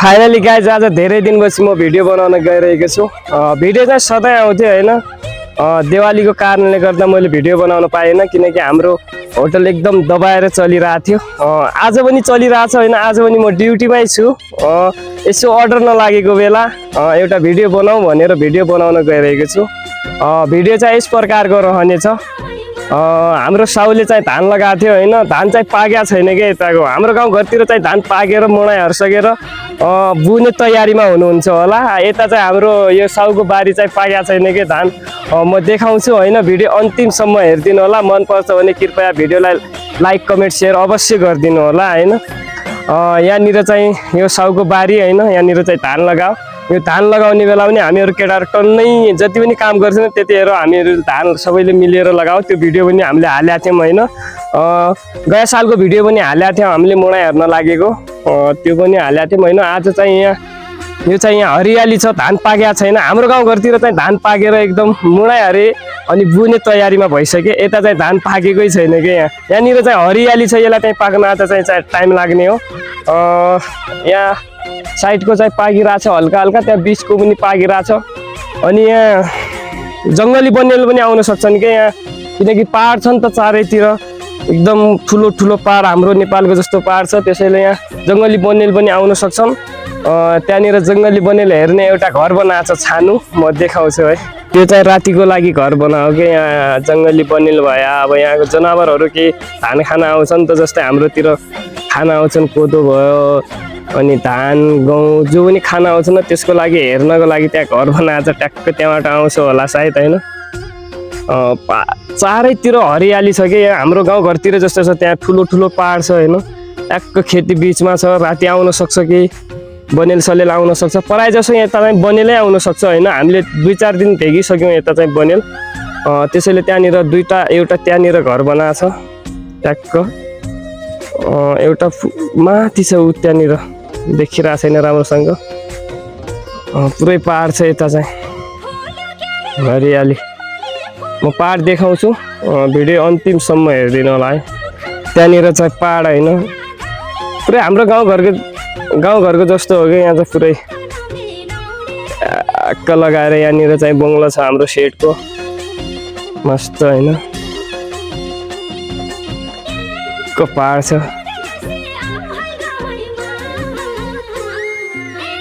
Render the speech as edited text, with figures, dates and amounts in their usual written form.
Finally guys आज धेरै दिनपछि म भिडियो बनाउन गइरहेको छु। भिडियो चाहिँ सधैँ आउँथ्यो होइन, दिवालीको कारणले गर्दा मैले भिडियो बनाउन पाएन किनकि हाम्रो होटल एकदम दबाएर चलिरहेको थियो। आज पनि चलिरहेछ होइन, आज पनि म ड्युटीमै छु। यसो अर्डर नलागेको बेला एउटा भिडियो बनाऊ भनेर भिडियो बनाउन गइरहेको छु। भिडियो चाहिँ यस प्रकारको रहनेछ। हाम्रो साउले चाहिँ धान लगाएको थियो होइन, धान चाहिँ पाकेको छैन कि यताको हाम्रो गाउँघरतिर चाहिँ धान पाकेर मोडा हर्सकेर बुने तयारीमा हुनुहुन्छ होला। यता चाहिँ हाम्रो यो साउको बारी चाहिँ पाकेको छैन कि धान। म देखाउँछु होइन, भिडियो अन्तिमसम्म हेरिदिनु होला। मनपर्छ भने कृपया भिडियोलाई लाइक कमेन्ट सेयर अवश्य गरिदिनु होला होइन। यहाँनिर चाहिँ यो साउको बारी होइन, यहाँनिर चाहिँ धान लगाऊ। यो धान लगाउने बेला पनि हामीहरू केटाहरू टन्नै जति पनि काम गर्छौँ त्यतिखेर हामीहरू धान सबैले मिलेर लगाऊ। त्यो भिडियो पनि हामीले हालेका थियौँ होइन। गया सालको भिडियो पनि हालेका थियौँ हामीले मोडा हेर्न लागेको, त्यो पनि हालेका थियौँ होइन। आज चाहिँ यो चाहिँ यहाँ हरियाली छ, धान पाकेको छैन। हाम्रो गाउँघरतिर चाहिँ धान पाकेर एकदम मोडा हरे अनि बुने तयारीमा भइसक्यो। यता चाहिँ धान पाकेकै छैन कि यहाँनिर चाहिँ हरियाली छ, यसलाई चाहिँ पाक्न आज चाहिँ टाइम लाग्ने हो। यहाँ साइडको चाहिँ पाकिरहेछ हल्का हल्का, त्यहाँ बिचको पनि पाकिरहेछ। अनि यहाँ जङ्गली बन्नेल पनि आउन सक्छन् क्या यहाँ, किनकि पहाड छ नि त चारैतिर, एकदम ठुलो ठुलो पहाड हाम्रो नेपालको जस्तो पहाड छ। त्यसैले यहाँ जङ्गली बन्नेल पनि आउन सक्छन्। त्यहाँनिर जङ्गली बन्नेल हेर्ने एउटा घर बनाएको छ छानु, म देखाउँछु है। त्यो चाहिँ रातिको लागि घर बनायो कि यहाँ जङ्गली बन्नेल भयो। अब यहाँको जनावरहरू केही धान खान आउँछन् त, जस्तै हाम्रोतिर खान आउँछन् कोदो भयो अनि धान गहुँ जो पनि खाना आउँछ न, त्यसको लागि हेर्नको लागि त्यहाँ घर बनाएको छ। ट्याक्क त्यहाँबाट आउँछ होला सायद होइन। चारैतिर हरियाली छ कि यहाँ हाम्रो गाउँघरतिर जस्तो छ, त्यहाँ ठुलो ठुलो पहाड छ होइन। ट्याक्क खेती बिचमा छ, राति आउन सक्छ कि बनेल सलेल आउन सक्छ। प्रायः जसो यता चाहिँ बनेलै आउन सक्छ होइन। हामीले 2-4 दिन भेगिसक्यौँ यता चाहिँ बनेल। त्यसैले त्यहाँनिर एउटा त्यहाँनिर घर बनाएको छ ट्याक्क, एउटा माथि छ ऊ त्यहाँनिर देखिरहेको छैन राम्रोसँग। पुरै पहाड छ यता चाहिँ हरियाली। म पहाड देखाउँछु, भिडियो अन्तिमसम्म हेरिदिनु होला है। त्यहाँनिर चाहिँ पहाड होइन, पुरै हाम्रो गाउँघरको जस्तो हो कि यहाँ चाहिँ पुरै अक्क लगाएर यहाँनिर चाहिँ बङ्गला छ हाम्रो सेटको, मस्त होइन। पहाड छ।